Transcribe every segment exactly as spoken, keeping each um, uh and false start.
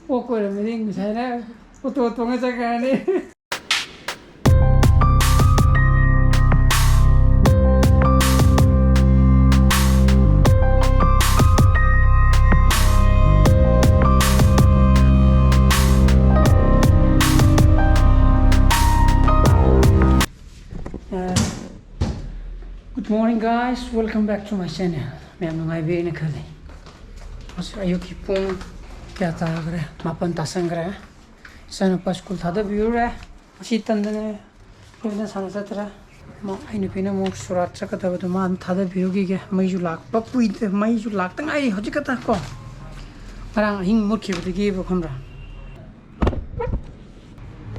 ꯑꯣꯛ ꯑꯣꯏꯔꯝꯃꯗꯤ ꯉꯁꯥꯏꯅ ꯑꯣꯇꯣ ꯇꯣꯡꯉ ꯆꯠꯈ꯭ꯔꯅꯤ꯫ Good morning, guys. Welcome back to my channel. ꯃꯌꯥꯝ ꯅꯨꯡꯉꯥꯏꯕꯤꯔꯦꯅ ꯈꯜꯂꯤ꯫ ꯍꯧꯖꯤꯛ ꯑꯌꯨꯛꯀꯤ ꯄꯨꯡ ꯀꯌꯥ ꯇꯥꯈ꯭ꯔꯦ? ꯃꯥꯄꯟ ꯇꯥꯁꯟꯈ꯭ꯔꯦ꯫ ꯏꯆꯥꯅꯨꯄꯥ ꯁ꯭ꯀꯨꯜ ꯊꯥꯗꯕꯤꯔꯨꯔꯦ꯫ ꯉꯁꯤ ꯇꯟꯗꯅ ꯐꯤꯜꯗ ꯁꯥꯟꯅ ꯆꯠꯇ꯭ꯔꯦ꯫ ꯃꯥ, ꯑꯩ ꯅꯨꯄꯤꯅ ꯑꯃꯨꯛ ꯁꯨꯔꯥꯠ ꯆꯠꯀꯗꯕꯗꯣ ꯃꯥ ꯑꯗꯨꯝ ꯊꯥꯗꯕꯤꯔꯨꯈꯤꯒꯦ꯫ ꯃꯩꯁꯨ ꯂꯥꯛꯄ ꯀꯨꯏꯗ꯭ꯔꯦ, ꯃꯩꯁꯨ ꯂꯥꯛꯇ ꯉꯥꯏꯔꯤ ꯍꯧꯖꯤꯛ ꯈꯛꯇ ꯀꯣ꯫ ꯉꯔꯥꯡ ꯑꯍꯤꯡ ꯃꯨꯠꯈꯤꯕꯗꯒꯤꯕꯨ ꯈꯪꯕ꯭ꯔꯥ?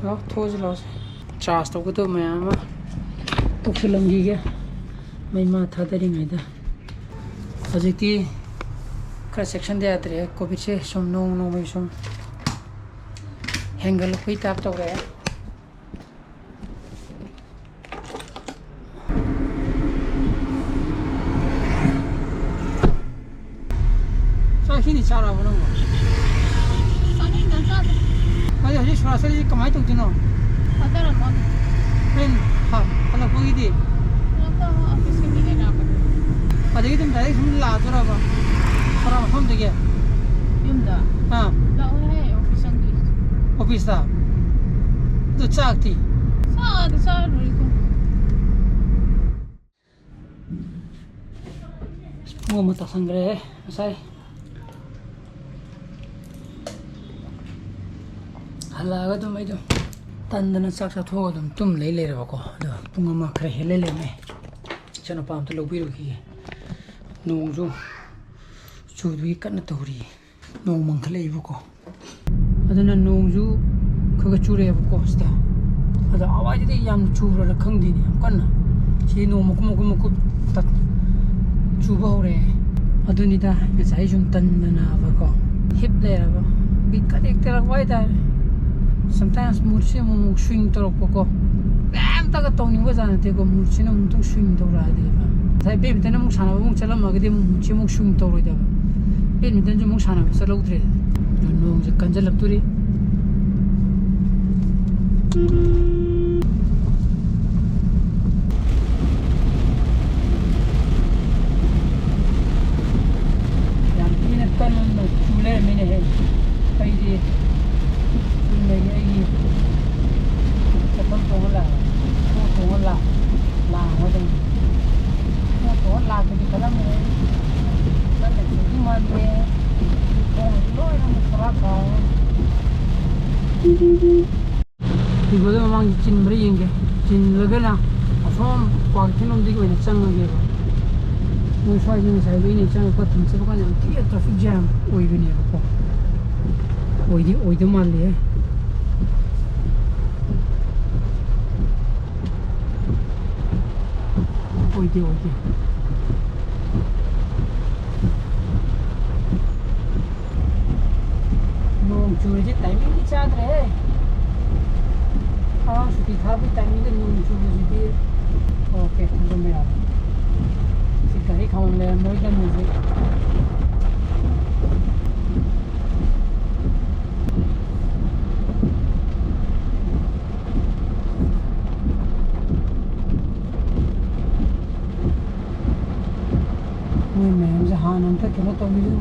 ꯂꯥꯎ, ꯊꯣꯛꯑꯁꯤ ꯂꯥꯎꯁꯦ꯫ ꯆꯥꯔꯖ ꯇꯧꯒꯗꯕ ꯃꯌꯥꯝ ꯑꯃ ꯇꯧꯁꯤꯜꯂꯝꯈꯤꯒꯦ꯫ ꯃꯩ ꯃꯥ ꯊꯥꯗꯔꯤꯉꯩꯗ꯫ ꯍꯧꯖꯤꯛꯇꯤ ꯈꯔ ꯆꯦꯛꯁꯤꯟꯗ ꯌꯥꯗ꯭ꯔꯦ꯫ ꯀꯣꯚꯤꯗꯁꯦ ꯁꯨꯝ ꯅꯣꯡ ꯅꯣꯡꯃꯒꯤ ꯁꯨꯝ ꯍꯦꯟꯒꯠꯂꯛꯄꯩ ꯇꯥꯏꯞ ꯇꯧꯔꯛꯑꯦ꯫ ꯆꯥꯛ ꯏꯁꯤꯡꯗꯤ ꯆꯥꯔꯕ ꯅꯪꯕꯣ? ꯆꯥꯅꯤꯡꯗꯅ ꯆꯥꯗꯦ꯫ ꯑꯗꯨ ꯍꯧꯖꯤꯛ ꯁꯣꯔꯥꯠ ꯆꯠꯂꯤꯁꯤ ꯀꯃꯥꯏꯅ ꯇꯧꯗꯣꯏꯅꯣ? ꯊꯥꯗꯔꯝꯃꯣ꯫ ꯍꯣꯔꯦꯟ ꯍ-, ꯍꯜꯂꯛꯄꯒꯤꯗꯤ? ꯍꯜꯂꯛꯄ ꯑꯃ ꯑꯣꯐꯤꯁꯀꯤ ꯃꯤ ꯂꯩꯔꯛꯑꯕꯅꯦ꯫ ꯑꯗꯒꯤ ꯑꯗꯨꯝ ꯗꯥꯏꯔꯦꯛ ꯁꯨꯝ ꯂꯥꯛꯇꯣꯏꯔꯕ? ꯁꯣꯔꯥꯠ ꯃꯐꯝꯗꯒꯤ? ꯌꯨꯝꯗ? ꯑꯥ꯫ ꯂꯥꯛꯑꯣꯍꯦ, ꯑꯣꯐꯤꯁ ꯆꯪꯗꯣꯏꯁꯦ꯫ ꯑꯣꯐꯤꯁꯇ? ꯑꯗꯨ ꯆꯥꯛꯇꯤ? ꯆꯥꯗꯤ ꯆꯥꯔꯔꯣꯏ ꯏꯕꯨꯡ꯫ ꯄꯨꯡ ꯑꯃ ꯇꯥꯁꯟꯈ꯭ꯔꯦ ꯉꯁꯥꯏ꯫ ꯍꯜꯂꯛꯑꯒ ꯑꯗꯨꯝ ꯑꯩꯗꯣ ꯇꯟꯗꯅ ꯆꯥꯛ ꯆꯥꯊꯣꯛꯑꯒ ꯑꯗꯨꯝ ꯇꯨꯝ ꯂꯩ ꯂꯩꯔꯕꯀꯣ꯫ ꯑꯗꯣ ꯄꯨꯡ ꯑꯃ ꯈꯔ ꯍꯦꯜꯂꯦ ꯂꯩꯔꯝꯃꯦ꯫ ꯏꯆꯥꯅꯨꯄꯥ ꯑꯝꯇ ꯂꯧꯕꯤꯔꯨꯈꯤꯒꯦ꯫ ꯅꯣꯡꯁꯨ ꯆꯨꯗꯨꯒꯤ ꯀꯟꯅ ꯇꯧꯔꯤ꯫ ꯅꯣꯡ ꯃꯪꯈꯠꯂꯛꯏꯕꯀꯣ꯫ ꯑꯗꯨꯅ ꯅꯣꯡꯁꯨ ꯈꯔ ꯈꯔ ꯆꯨꯔꯛꯑꯦꯕꯀꯣ ꯁꯤꯗ꯫ ꯑꯗꯣ ꯑꯋꯥꯏꯗꯗꯤ ꯌꯥꯝ ꯆꯨꯕ꯭ꯔꯥ ꯈꯪꯗꯦꯅꯦ, ꯌꯥꯝ ꯀꯟꯅ꯫ ꯁꯤ ꯅꯣꯡ ꯃꯀꯨꯞ ꯃꯀꯨꯞ ꯃꯀꯨꯞ ꯇꯠ-, ꯆꯨꯕ ꯍꯧꯔꯛꯑꯦ꯫ ꯑꯗꯨꯅꯤꯗ ꯉꯁꯥꯏ ꯁꯨꯝ ꯇꯟꯗꯅꯕꯀꯣ ꯍꯤꯞ ꯂꯩꯔꯕ꯫ ꯕꯤꯠꯀ ꯇꯦꯛ ꯇꯦꯛꯂꯛꯄ ꯍꯥꯏꯇꯥꯔꯦ꯫ Sometimes ꯃꯨꯠꯁꯦ ꯑꯃꯨꯛ ꯑꯃꯨꯛ swing ꯇꯧꯔꯛꯄꯀꯣ꯫ ꯀꯩꯝꯇꯒ ꯇꯧꯅꯤꯡꯕ ꯖꯥꯠ ꯅꯠꯇꯦꯀꯣ, ꯃꯨꯠꯁꯤꯅ ꯑꯃꯨꯛꯇꯪ swing ꯇꯧꯔꯛꯑꯗꯤꯕ꯫ ꯉꯁꯥꯏ badminton ꯑꯃꯨꯛ ꯁꯥꯟꯅꯕ ꯑꯃꯨꯛ ꯆꯠꯂꯝꯃꯒꯗꯤ ꯑꯃꯨꯛ ꯃꯨꯠꯁꯦ ꯑꯃꯨꯛ swing ꯇꯧꯔꯣꯏꯗꯕ꯫ Badmintonꯁꯨ ꯑꯃꯨꯛ ꯁꯥꯟꯅꯕ ꯆꯠꯍꯧꯗ꯭ꯔꯦ꯫ ꯑꯗꯣ ꯅꯣꯡꯁꯦ ꯀꯟꯁꯤꯜꯂꯛꯇꯣꯔꯤ꯫ ꯌꯥꯝ ꯊꯤꯅ ꯀꯟꯅ ꯆꯨ ꯂꯩꯔꯝꯃꯤꯅꯦꯍꯦ꯫ ꯑꯩꯗꯤ ꯆꯨꯝꯅꯒꯤ ꯑꯩꯒꯤ ꯆꯄꯜ ꯇꯣꯡꯉ ꯂꯥꯛꯑꯦ꯫ ꯈꯣꯡꯎꯞ ꯇꯣꯡꯉ ꯂꯥꯛ-, ꯂꯥꯛꯑꯒ ꯑꯗꯨꯝ ꯈꯣꯡꯎꯞ ꯇꯣꯡꯉ ꯂꯥꯛꯄꯗꯤ ꯈꯜꯂꯝꯃꯦ꯫ ꯀꯟꯅ ꯆꯨꯗꯧ ꯃꯥꯟꯗꯦ꯫ ꯈꯣꯡꯁꯦ ꯂꯣꯏꯅ ꯄꯨꯔꯥ ꯀꯥꯎꯔꯦ꯫ ꯏꯒꯣꯗ ꯃꯃꯥꯡꯁꯤ ꯆꯤꯟꯕ꯭ꯔꯥ ꯌꯦꯡꯒꯦ꯫ ꯆꯤꯜꯂꯒꯅ ꯑꯁꯣꯝ ꯀ꯭ꯋꯥꯀꯩꯊꯦꯜ ꯂꯣꯝꯗꯒꯤ ꯑꯣꯏꯅ ꯆꯪꯉꯒꯦꯕ꯫ ꯃꯣꯏ ꯁ꯭ꯋꯥꯏꯗ ꯉꯁꯥꯏ ꯑꯩꯅ ꯆꯪꯉꯛꯄ ꯊꯤꯟ ꯆꯠꯄ ꯀꯥꯟꯗ ꯌꯥꯝ ꯊꯤꯅ traffic jam ꯑꯣꯏꯕꯅꯦꯕꯀꯣ꯫ ꯑꯣꯏꯗꯤ ꯑꯣꯏꯗꯧ ꯃꯥꯜꯂꯦꯍꯦ꯫ ꯑꯣꯏꯗꯦ, ꯑꯣꯏꯗꯦ꯫ ꯅꯣꯡ ꯆꯨꯔꯤꯁꯦ timing ꯗꯤ ꯆꯥꯗ꯭ꯔꯦꯍꯦ꯫ ꯑꯉꯥꯡ ꯁꯨꯇꯤ ꯊꯥꯕꯒꯤ timing ꯗ ꯅꯣꯡ ꯆꯨꯕꯁꯤꯗꯤ꯫ OK, ꯊꯝꯖꯟꯕ ꯌꯥꯔꯦ꯫ ꯁꯤ ꯒꯥꯔꯤ ꯈꯥꯝꯃꯝ ꯂꯩꯔꯝꯃꯔꯣꯏꯗꯕꯅꯤ ꯍꯧꯖꯤꯛ꯫ ꯃꯣꯏ ꯃꯌꯥꯝꯁꯦ ꯍꯥꯟꯅ ꯑꯝꯇ ꯀꯩꯅꯣ ꯇꯧꯕꯤꯁꯅꯨ,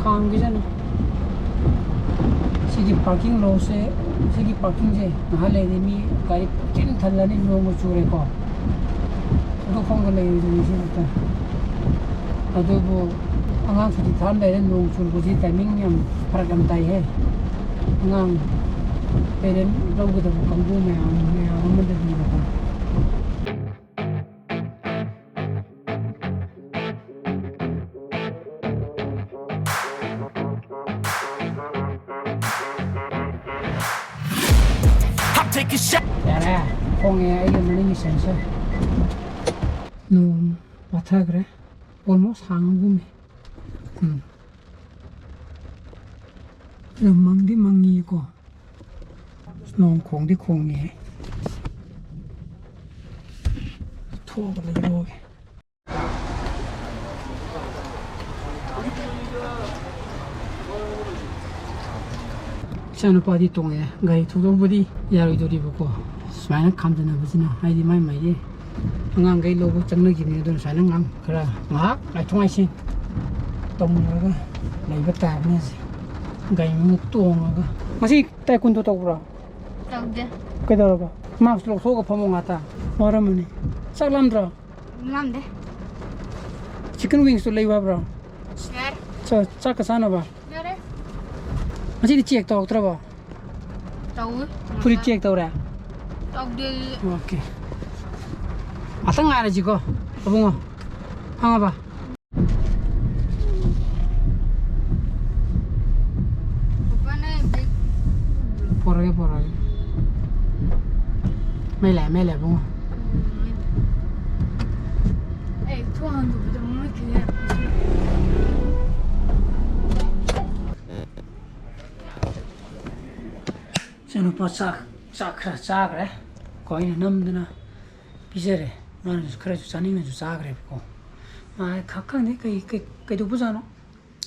ꯈꯥꯝꯈꯤꯁꯅꯨ꯫ ꯁꯤꯒꯤ parking lot ꯁꯦ, ꯁꯤꯒꯤ parking ꯁꯦ ꯉꯥꯏꯍꯥꯛ ꯂꯩꯔꯗꯤ ꯃꯤ ꯒꯥꯔꯤ ꯄꯨꯡꯊꯤꯟ ꯊꯜꯂꯅꯤ, ꯅꯣꯡꯒ ꯆꯨꯔꯦꯀꯣ꯫ ꯊꯧꯗꯣꯛꯐꯝꯒ ꯂꯩꯔꯣꯏꯗꯣꯏꯅꯤ ꯁꯤ ꯃꯇꯝ꯫ ꯑꯗꯨꯕꯨ ꯑꯉꯥꯡ ꯁꯨꯇꯤ ꯊꯥꯔꯝꯗꯥꯏꯗ ꯅꯣꯡ ꯆꯨꯕꯁꯤ timing ꯌꯥꯝ ꯐꯔꯛ ꯌꯥꯝ ꯇꯥꯏꯍꯦ꯫ ꯑꯉꯥꯡ parent ꯂꯧꯒꯗꯕ ꯀꯥꯡꯕꯨ ꯃꯌꯥꯝ, ꯃꯌꯥꯝ ꯑꯃꯗꯗꯤꯕꯀꯣ꯫ ꯌꯥꯔꯦ, ꯈꯣꯡꯉꯦ ꯑꯩꯒꯤ ꯃꯅꯤꯡꯒꯤ sensor꯫ ꯅꯣꯡ ꯄꯥꯊꯈ꯭ꯔꯦ, almost ꯍꯥꯡꯉꯒꯨꯝꯃꯤ꯫ ꯎꯝ꯫ ꯑꯗꯣ ꯃꯪꯗꯤ ꯃꯪꯉꯤꯀꯣ꯫ ꯅꯣꯡ ꯈꯣꯡꯗꯤ ꯈꯣꯡꯉꯦ꯫ ꯊꯣꯛꯑꯒ ꯂꯩꯔꯣꯒꯦ꯫ ꯏꯆꯥꯅꯨꯄꯥꯗꯤ ꯇꯣꯡꯉꯦ꯫ ꯒꯥꯔꯤ ꯊꯧꯗꯣꯛꯄꯗꯤ ꯌꯥꯔꯣꯏꯗꯣꯔꯤꯕꯀꯣ, ꯁꯨꯃꯥꯏꯅ ꯈꯥꯝꯖꯟꯅꯕꯁꯤꯅ꯫ ꯍꯥꯏꯗꯤ ꯃꯥꯏ ꯃꯥꯏꯒꯤ ꯑꯉꯥꯡꯈꯩ ꯂꯧꯕ ꯆꯪꯅꯈꯤꯕꯅꯤ꯫ ꯑꯗꯨꯅ ꯁꯨꯃꯥꯏꯅ ꯉꯥꯡ-, ꯈꯔ ꯉꯥꯏꯍꯥꯛ ꯉꯥꯏꯊꯣꯛ ꯉꯥꯏꯁꯤꯟ ꯇꯧꯅꯔꯒ ꯂꯩꯕ ꯇꯥꯕꯅꯤ ꯍꯧꯖꯤꯛ꯫ ꯒꯥꯔꯤ ꯃꯅꯨꯡꯗ ꯇꯣꯡꯉꯒ꯫ ꯉꯁꯤ ꯇꯥꯏꯀꯨꯟꯗꯣ ꯇꯧꯕ꯭ꯔꯣ? ꯇꯧꯗꯦ꯫ ꯀꯩꯗꯧꯔꯕ? ꯃꯥꯛꯁ ꯂꯧꯊꯣꯛꯑꯒ ꯐꯝꯃꯣ ꯉꯥꯛꯇ꯫ ꯋꯥꯔꯝꯃꯅꯤ꯫ ꯆꯥꯛ ꯂꯥꯝꯗ꯭ꯔꯣ? ꯂꯥꯝꯗꯦ꯫ ꯆꯤꯀꯟ ꯋꯤꯡꯁꯇꯣ ꯂꯩꯌꯨ ꯍꯥꯏꯕ꯭ꯔꯣ? ꯌꯥꯔꯦ꯫ ꯆꯥ-, ꯆꯥꯛꯀ ꯆꯥꯅꯕ? ꯌꯥꯔꯦ꯫ ꯉꯁꯤꯗꯤ ꯆꯦꯛ ꯇꯧꯔꯛꯇ꯭ꯔꯕꯣ? ꯇꯧꯏ꯫ ꯐꯨꯔꯤꯠ ꯆꯦꯛ ꯇꯧꯔꯦ? ꯇꯧꯗꯦ꯫ ꯑꯣꯀꯦ꯫ ꯉꯥꯛꯇꯪ ꯉꯥꯏꯔꯁꯤꯀꯣ, ꯑꯕꯨꯡꯉꯣ꯫ ꯈꯪꯉꯕ? ꯄꯣꯔꯛꯑꯒꯦ, ꯄꯣꯔꯛꯑꯒꯦ꯫ ꯃꯩ ꯂꯥꯛꯑꯦ, ꯃꯩ ꯂꯥꯛꯑꯦ, ꯏꯕꯨꯡꯉꯣ꯫ ꯑꯩ ꯊꯣꯡ ꯍꯥꯡꯗꯣꯛꯄꯗ ꯃꯨꯠꯈꯤꯅꯦ꯫ ꯏꯆꯥꯅꯨꯄꯥ ꯆꯥꯛ, ꯆꯥꯛ ꯈꯔ ꯆꯥꯈ꯭ꯔꯦ ꯀꯣ꯫ ꯑꯩꯅ ꯅꯝꯗꯅ ꯄꯤꯖꯔꯦ꯫ ꯃꯥꯅꯁꯨ ꯈꯔꯁꯨ ꯆꯥꯅꯤꯡꯅꯁꯨ ꯆꯥꯈ꯭ꯔꯦꯕꯀꯣ꯫ ꯃꯥ ꯈ-, ꯈꯪꯗꯦ ꯀꯩ, ꯀꯩ, ꯀꯩꯗꯧꯕꯖꯥꯠꯅꯣ꯫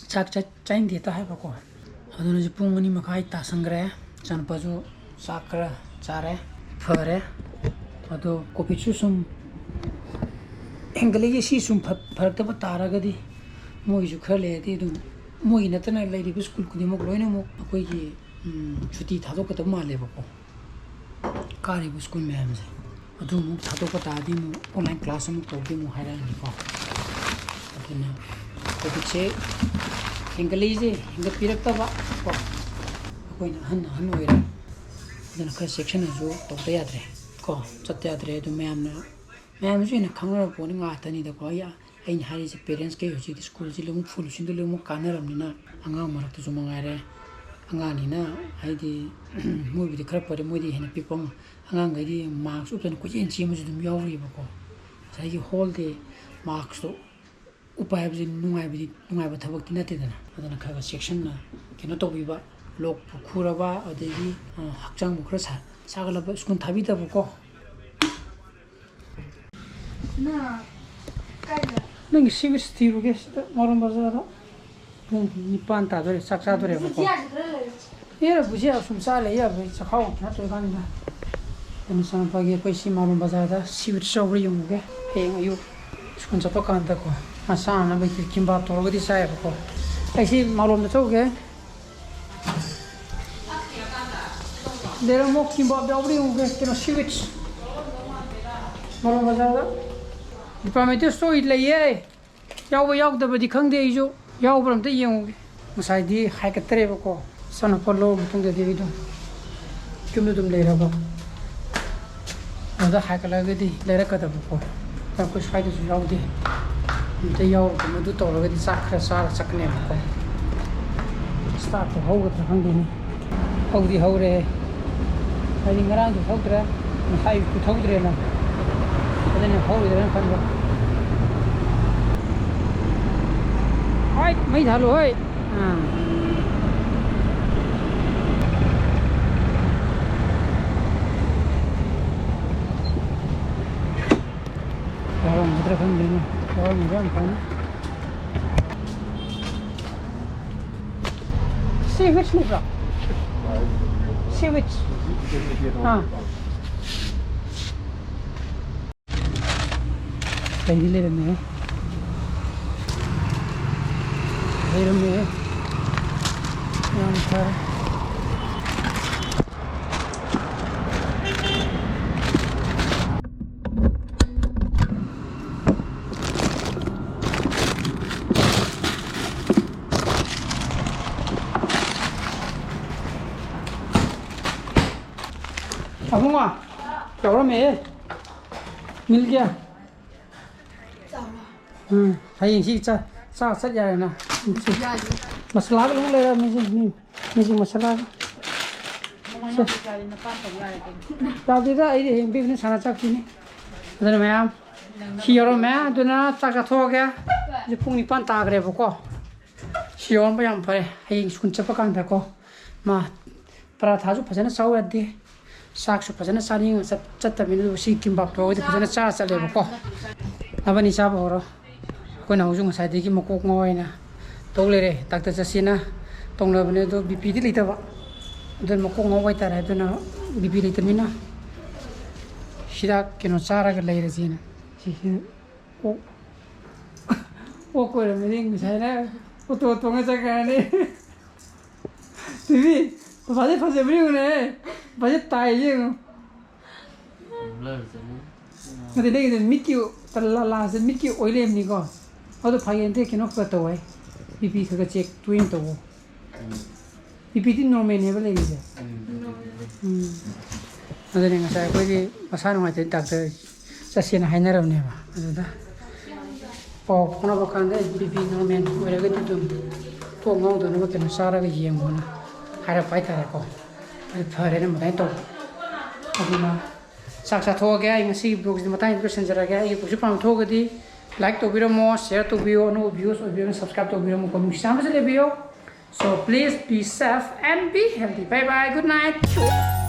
ꯆꯥꯛ ꯆꯥ-, ꯆꯥꯅꯤꯡꯗꯦ ꯍꯦꯛꯇ ꯍꯥꯏꯕꯀꯣ꯫ ꯑꯗꯨꯅ ꯍꯧꯖꯤꯛ ꯄꯨꯡ ꯑꯅꯤ ꯃꯈꯥꯏ ꯇꯥꯁꯟꯈ꯭ꯔꯦ꯫ ꯏꯆꯥꯅꯨꯄꯥꯁꯨ ꯆꯥꯛ ꯈꯔ ꯆꯥꯔꯦ, ꯐꯔꯦ꯫ ꯑꯗꯣ ꯀꯣꯚꯤꯠꯁꯨ ꯁꯨꯝ ꯍꯦꯟꯒꯠꯂꯛꯏ꯫ ꯁꯤ ꯁꯨꯝ ꯐ-, ꯐꯔꯛꯇꯕ ꯇꯥꯔꯒꯗꯤ ꯃꯣꯏꯒꯤꯁꯨ ꯈꯔ ꯂꯩꯔꯗꯤ ꯑꯗꯨꯝ, ꯃꯣꯏꯒꯤ ꯅꯠꯇꯅ ꯂꯩꯔꯤꯕ ꯁ꯭ꯀꯨꯜ ꯈꯨꯗꯤꯡꯃꯛ ꯂꯣꯏꯅꯃꯛ ꯑꯩꯈꯣꯏꯒꯤ, ꯎꯝ, ꯁꯨꯇꯤ ꯊꯥꯗꯣꯛꯀꯗꯕ ꯃꯥꯜꯂꯦꯕꯀꯣ꯫ ꯀꯥꯔꯤꯕ ꯁ꯭ꯀꯨꯜ ꯃꯌꯥꯝꯁꯦ꯫ ꯑꯗꯨ ꯑꯃꯨꯛ ꯊꯥꯗꯣꯛꯄ ꯇꯥꯔꯗꯤ ꯑꯃꯨꯛ online class ꯑꯃꯨꯛ ꯇꯧꯒꯦ ꯑꯃꯨꯛ ꯍꯥꯏꯔꯛꯑꯅꯤꯀꯣ꯫ ꯑꯗꯨꯅ ꯀꯣꯚꯤꯠꯁꯦ ꯍꯦꯟꯒꯠꯂꯛꯏꯁꯦ, ꯍꯦꯟꯒꯠꯄꯤꯔꯛꯇꯕ ꯀꯣ꯫ ꯑꯩꯈꯣꯏꯅ ꯑꯍꯟ ꯑꯍꯟ ꯑꯣꯏꯔꯦ꯫ ꯑꯗꯨꯅ ꯈꯔ ꯆꯦꯛꯁꯤꯟꯅꯁꯨ ꯇꯧꯗ ꯌꯥꯗ꯭ꯔꯦ ꯀꯣ, ꯆꯠꯇ ꯌꯥꯗ꯭ꯔꯦ꯫ ꯑꯗꯨ ꯃꯌꯥꯝꯅ, ꯃꯌꯥꯝꯅꯁꯨ ꯍꯦꯟꯅ ꯈꯪꯅꯔ ꯄꯣꯠꯅꯤ ꯉꯥꯛꯇꯅꯤꯗꯀꯣ꯫ ꯑꯩ, ꯑꯩꯅ ꯍꯥꯏꯔꯤꯁꯦ parents ꯀꯩ ꯍꯧꯖꯤꯛꯇꯤ ꯁ꯭ꯀꯨꯜꯁꯤ ꯂꯣꯏꯅꯃꯛ ꯐꯨꯜ ꯁꯤꯡꯗ ꯂꯣꯏꯅꯃꯛ ꯀꯥꯟꯅꯔꯕꯅꯤꯅ, ꯑꯉꯥꯡ ꯃꯔꯛꯇꯁꯨ ꯃꯉꯥꯏꯔꯦ, ꯑꯉꯥꯡꯅꯤꯅ ꯍꯥꯏꯗꯤ ꯃꯣꯏꯕꯨꯗꯤ ꯈꯔ ꯐꯔꯦ, ꯃꯣꯏꯗꯤ ꯍꯦꯟꯅ ꯄꯤꯛꯄ ꯑꯃ꯫ ꯑꯉꯥꯡꯈꯩꯗꯤ ꯃꯥꯛꯁ ꯎꯞꯇꯅ ꯀꯣꯏꯆꯦꯟ ꯆꯦꯟꯕꯁꯨ ꯑꯗꯨꯝ ꯌꯥꯎꯔꯤꯕꯀꯣ꯫ ꯉꯁꯥꯏꯒꯤ ꯍꯣꯜꯗꯦ ꯃꯥꯛꯁꯇꯣ ꯎꯞꯄ ꯍꯥꯏꯕꯁꯤ ꯅꯨꯡꯉꯥꯏꯕꯗꯤ, ꯅꯨꯡꯉꯥꯏꯕ ꯊꯕꯛꯇꯤ ꯅꯠꯇꯦꯗꯅ꯫ ꯑꯗꯨꯅ ꯈꯔ ꯈꯔ ꯆꯦꯛꯁꯤꯟꯅ ꯀꯩꯅꯣ ꯇꯧꯕꯤꯕ, ꯂꯣꯛꯄꯨ ꯈꯨꯔꯕ, ꯑꯗꯒꯤ, ꯑ, ꯍꯛꯆꯥꯡꯕꯨ ꯈꯔ ꯁꯥ-, ꯁꯥꯒꯠꯂꯕ ꯁ꯭ꯀꯨꯜ ꯊꯥꯕꯤꯗꯕꯀꯣ꯫ ꯅꯪꯒꯤ ꯁꯤꯕꯨ ꯊꯤꯔꯨꯒꯦ ꯁꯤꯗ ꯃꯣꯔꯣꯝ ꯕꯖꯥꯔꯗ꯫ ꯄꯨꯡ ꯅꯤꯄꯥꯟ ꯇꯥꯗꯣꯔꯦ, ꯆꯥꯛ ꯆꯥꯗꯣꯔꯦꯕꯀꯣ꯫ ꯍꯦꯔ ꯕꯨꯖꯤꯌꯥ ꯁꯨꯝ ꯆꯥ ꯂꯩ ꯌꯥꯕ꯭ꯔꯥ? ꯆꯈꯥꯎ ꯅꯠꯇ꯭ꯔꯀꯥꯟꯗ꯫ ꯑꯩꯅ ꯆꯪꯉꯛꯄꯒꯤ ꯑꯩꯈꯣꯏ ꯁꯤ ꯃꯥꯂꯣꯝ ꯕꯖꯥꯔꯗ ꯁꯤ ꯐꯨꯗ ꯆꯥꯎꯕ꯭ꯔꯥ ꯌꯦꯡꯉꯨꯒꯦ꯫ ꯍꯌꯦꯡ ꯑꯌꯨꯛ ꯁ꯭ꯀꯨꯜ ꯆꯠꯄ ꯀꯥꯟꯗꯀꯣ, ꯃꯥ ꯆꯥꯅꯕꯒꯤ ꯀꯤꯝꯕꯥꯞ ꯇꯧꯔꯒꯗꯤ ꯆꯥꯏꯌꯦꯕꯀꯣ꯫ ꯑꯩ ꯁꯤ ꯃꯥꯂꯣꯝꯗ ꯆꯧꯒꯦ꯫ ꯂꯩꯔꯝꯃꯣ, ꯀꯤꯝꯕꯥꯞ ꯌꯥꯎꯕ꯭ꯔꯥ ꯌꯦꯡꯉꯨꯒꯦ꯫ ꯀꯩꯅꯣ, ꯁꯤ ꯐꯨꯗ꯫ ꯃꯥꯂꯣꯝ ꯕꯖꯥꯔꯗ ꯗꯤꯄꯥꯔꯠꯃꯦꯟꯇꯦꯜ ꯁ꯭ꯇꯣꯔ ꯂꯩꯌꯦ꯫ ꯌꯥꯎꯕ ꯌꯥꯎꯗꯕꯗꯤ ꯈꯪꯗꯦ, ꯑꯩꯁꯨ ꯌꯥꯎꯕ꯭ꯔꯥ ꯑꯝꯇ ꯌꯦꯡꯉꯨꯒꯦ꯫ ꯉꯁꯥꯏꯗꯤ ꯍꯥꯏꯒꯠꯇ꯭ꯔꯦꯕꯀꯣ, ꯏꯆꯥꯅꯨꯄꯥ ꯂꯧꯔ ꯃꯇꯨꯡꯗꯗꯤ ꯑꯩ ꯑꯗꯨꯝ ꯌꯨꯝꯗ ꯑꯗꯨꯝ ꯂꯩꯔꯕ꯫ ꯑꯗꯨꯗ ꯍꯥꯏꯒꯠꯂꯒꯗꯤ ꯂꯩꯔꯛꯀꯗꯕꯀꯣ, ꯑꯗ ꯑꯩꯈꯣꯏ ꯁ꯭ꯋꯥꯏꯗꯁꯨ ꯌꯥꯎꯗꯦ꯫ ꯑꯝꯇ ꯌꯥꯎꯔꯒ ꯃꯗꯨ ꯇꯧꯔꯒꯗꯤ ꯆꯥꯛ ꯈꯔ ꯆꯥꯔ ꯆꯠꯀꯅꯦꯕꯀꯣ꯫ ꯁ꯭ꯇꯥꯔꯠꯇꯣ ꯍꯧꯒꯗ꯭ꯔꯥ ꯈꯪꯗꯦꯅꯦ꯫ ꯍꯧꯗꯤ ꯍꯧꯔꯦ꯫ ꯍꯥꯏꯗꯤ ꯉꯔꯥꯡꯁꯨ ꯊꯧꯗ꯭ꯔꯦ, ꯉꯁꯥꯏꯁꯨ ꯊꯧꯗ꯭ꯔꯦꯅ꯫ ꯑꯗꯨꯅ ꯍꯧꯔꯣꯏꯗ꯭ꯔꯥꯅ ꯈꯟꯕ꯫ ꯍꯣꯏ, ꯃꯩ ꯊꯥꯜꯂꯨ, ꯍꯣꯏ꯫ ꯑꯥ꯫ ꯌꯥꯎꯔꯝꯒꯗ꯭ꯔꯥ ꯈꯪꯗꯦꯅꯦ꯫ ꯌꯥꯎꯔꯝꯃꯗꯤ ꯌꯥꯝ ꯐꯅꯤ꯫ ꯁꯤ ꯋꯤꯠꯁ ꯂꯩꯕ꯭ꯔꯣ? ꯁꯤ ꯋꯤꯠꯁ꯫ ꯑꯥ꯫ ꯂꯩꯗꯤ ꯂꯩꯔꯝꯃꯦ꯫ ꯂꯩꯔꯝꯃꯦ꯫ ꯌꯥꯝ ꯐꯔꯦ꯫ ꯑꯕꯨꯡꯉꯣ, ꯌꯥꯎꯔꯝꯃꯦꯍꯦ꯫ ꯃꯤꯜ ꯀꯌꯥ? ꯎꯝ, ꯍꯌꯦꯡ ꯁꯤ ꯆꯥ-, ꯆꯥ ꯆꯠ ꯌꯥꯔꯦꯅ꯫ ꯁꯤ ꯃꯁꯂꯥꯒ ꯂꯣꯏ ꯂꯩꯔꯝꯃꯤ ꯁꯤ, ꯃꯤ, ꯃꯤꯁꯤ ꯃꯁꯂꯥꯒ꯫ ꯁꯦ꯫ ꯌꯥꯗꯦꯗ, ꯑꯩꯗꯤ ꯍꯌꯦꯡ ꯕꯤꯖꯤꯅꯦꯁ ꯁꯥꯟꯅ ꯆꯠꯈꯤꯅꯤ꯫ ꯑꯗꯨꯅ ꯃꯌꯥꯝ, ꯁꯤ ꯌꯧꯔꯝꯃꯦ꯫ ꯑꯗꯨꯅ ꯆꯥꯛ ꯆꯥꯊꯣꯛꯑꯒꯦ꯫ ꯍꯧꯖꯤꯛ ꯄꯨꯡ ꯅꯤꯄꯥꯟ ꯇꯥꯈ꯭ꯔꯦꯕꯀꯣ꯫ ꯁꯤ ꯌꯧꯔꯝꯕ ꯌꯥꯝ ꯐꯔꯦ꯫ ꯍꯌꯦꯡ ꯁ꯭ꯀꯨꯜ ꯆꯠꯄ ꯀꯥꯟꯗꯀꯣ, ꯃꯥ ꯄꯔꯥꯊꯥꯁꯨ ꯐꯖꯅ ꯆꯥꯎ ꯌꯥꯗꯦ, ꯆꯥꯛꯁꯨ ꯐꯖꯅ ꯆꯥꯅꯤꯡꯉ ꯆꯠ-, ꯆꯠꯇꯕꯅꯤꯅ, ꯑꯗꯨꯕꯨ ꯁꯤ ꯀꯤꯝꯕꯥꯞ ꯇꯧꯔꯒꯗꯤ ꯐꯖꯅ ꯆꯥꯔ ꯆꯠꯂꯦꯕꯀꯣ꯫ ꯅꯕꯥꯅꯤ ꯆꯥꯕ ꯍꯧꯔꯣ꯫ ꯑꯩꯈꯣꯏꯅ ꯍꯧꯖꯤꯛ ꯉꯁꯥꯏꯗꯒꯤ ꯃꯀꯣꯛ ꯉꯥꯎ ꯍꯥꯏꯅ ꯇꯧ ꯂꯩꯔꯦ꯫ ꯗꯥꯛꯇꯔ ꯆꯠꯁꯦꯅ ꯇꯧꯅꯕꯅꯦ, ꯑꯗꯣ ꯕꯤ ꯄꯤꯗꯤ ꯂꯩꯇꯕ꯫ ꯑꯗꯨꯅ ꯃꯀꯣꯛ ꯉꯥꯎꯕ ꯍꯥꯏꯇꯥꯔꯦ꯫ ꯑꯗꯨꯅ ꯕꯤ ꯄꯤ ꯂꯩꯇꯕꯅꯤꯅ ꯍꯤꯗꯥꯛ ꯀꯩꯅꯣ ꯆꯥꯔꯒ ꯂꯩꯔꯁꯦꯅ꯫ ꯁꯤꯁꯤꯅ ꯑꯣꯛ ꯑꯣꯛ ꯑꯣꯏꯔꯝꯃꯗꯤ ꯉꯁꯥꯏꯅ ꯑꯣꯇꯣ ꯇꯣꯡꯉ ꯆꯠꯈ꯭ꯔꯅꯤ꯫ ꯇꯤꯚꯤ ꯄꯩꯁꯥꯁꯦ ꯐꯖꯕ ꯌꯦꯡꯉꯨꯅꯦ꯫ ꯄꯩꯁꯥꯁꯦ ꯇꯥꯏ ꯌꯦꯡꯉꯨ꯫ ꯅꯠꯇꯦ, ꯅꯪꯒꯤꯗꯣ ꯃꯤꯠꯀꯤ ꯂꯥꯁꯇ ꯃꯤꯠꯀꯤ ꯑꯣꯏ ꯂꯩꯔꯝꯅꯤꯀꯣ꯫ ꯑꯗꯣ ꯐꯥꯒꯤ ꯅꯠꯇꯦ, ꯀꯩꯅꯣ ꯈꯔ ꯇꯧ ꯍꯥꯏ꯫ ꯕꯤ ꯄꯤ ꯈꯔ ꯈꯔ ꯆꯦꯛ ꯇꯣꯏꯅ ꯇꯧꯋꯣ꯫ ꯕꯤ ꯄꯤꯗꯤ ꯅꯣꯔꯃꯦꯜꯅꯦꯕ ꯂꯩꯔꯤꯁꯦ꯫ ꯎꯝ꯫ ꯑꯗꯨꯅꯦ ꯉꯁꯥꯏ ꯑꯩꯈꯣꯏꯗꯤ ꯃꯁꯥ ꯅꯨꯡꯉꯥꯏꯇꯦ ꯗꯥꯛꯇꯔ ꯆꯠꯁꯦꯅ ꯍꯥꯏꯅꯔꯕꯅꯦꯕ꯫ ꯑꯗꯨꯗ ꯄꯥꯎ ꯐꯥꯎꯅꯕ ꯀꯥꯟꯗ ꯕꯤ ꯄꯤ ꯅꯣꯔꯃꯦꯜ ꯑꯣꯏꯔꯒꯗꯤ ꯑꯗꯨꯝ ꯀꯣꯛ ꯉꯥꯎꯗꯅꯕ ꯀꯩꯅꯣ ꯆꯥꯔꯒ ꯌꯦꯡꯉꯣꯅ ꯍꯥꯏꯔꯛꯄ ꯍꯥꯏꯇꯥꯔꯦꯀꯣ꯫ ꯑꯗꯨ ꯐꯔꯦꯅ ꯑꯗꯨꯃꯥꯏꯅ ꯇꯧꯕ꯫ ꯑꯗꯨꯅ ꯆꯥꯛ ꯆꯥꯊꯣꯛꯑꯒꯦ꯫ ꯑꯩ ꯉꯁꯤꯒꯤ ꯕ꯭ꯂꯣꯒꯁꯤꯗꯤ ꯃꯇꯥꯡꯁꯤꯗ ꯂꯣꯏꯁꯤꯟꯖꯔꯒꯦ꯫ ꯑꯩꯒꯤ ꯕ꯭ꯂꯣꯒꯁꯤ ꯄꯥꯝꯕ ꯊꯣꯛꯑꯒꯗꯤ ꯂꯥꯏꯛ ꯇꯧꯕꯤꯔꯝꯃꯣ, ꯁꯤꯌꯔ ꯇꯧꯕꯤꯌꯣ, ꯑꯅꯧꯕ ꯚ꯭ꯌꯨꯁ ꯑꯣꯏꯕꯤꯌꯣ, ꯁꯕꯁꯀ꯭ꯔꯥꯏꯕ ꯇꯧꯕꯤꯔꯝꯃꯣ, ꯀꯣ ꯅꯨꯡꯁꯤ ꯆꯥꯟꯅꯕꯁꯨ ꯂꯩꯕꯤꯌꯣ꯫ So please be safe and be healthy. Bye bye. Good night.